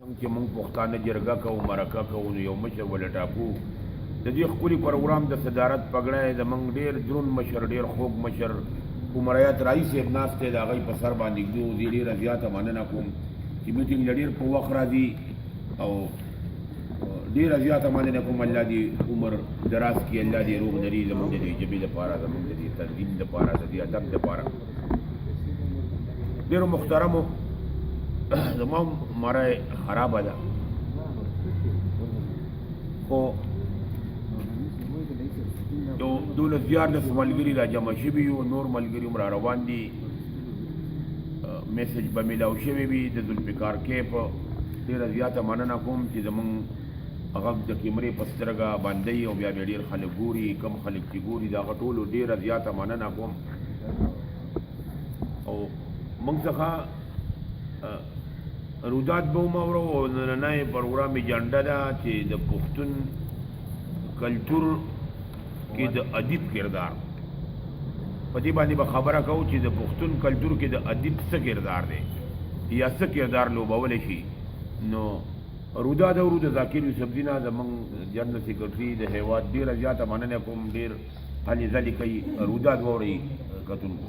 څنګه چې موږ پښتانه جرګه کوو، مرکه کوو، نو یو مشر وله ټاکو. د دې ښکلي پروګرام د صدارت پګړی زموږ ډېر دروند مشر، ډېر خوږ مشر عمر حیات راهي صاحب ناست دی، د هغوی په سر باندې ږدو. زه ډېره زیاته مننه کوم چې میټینګ له ډېر په وخت راځي او ډېره زیاته مننه کوم. الله دې عمر دراز کړي، الله دې روغ لري زموږ د دې ژبې دپاره، زموږ د دې تنظیم دپاره، د دې ادب دپاره. ډېرو محترمو، زما مره خرابه ده، خو یو 12 13 ملګري را جمع شوي یو، نور ملګري هم را روان دي. میسج به میلاو شوی وي د ذوالفقار کیپ. ډېره زیاته مننه کوم چې زمونږ غږ د کیمرې په سترګه باندې او بیا بیا ډېر خلک ګوري. کم خلک چې ګوري، د هغه ټولو ډېره زیاته مننه کوم. او موږ څخه روداد به هم اورو او نننی پروګرام ایجنډا ده چې د پښتون کلتور کې د ادیب کردار، په دې باندې به خبره کوو چې د پښتون کلتور کې د ادیب څه کردار دی یا څه کردار لوبولی شي. نو روداد اورو د ذاکر یوسفزي نه، زمونږ جنرل سیکرټري د هیواد. ډېره زیاته مننه کوم، ډېر هلې ځلې کوي. روداد واورئ کتونکو.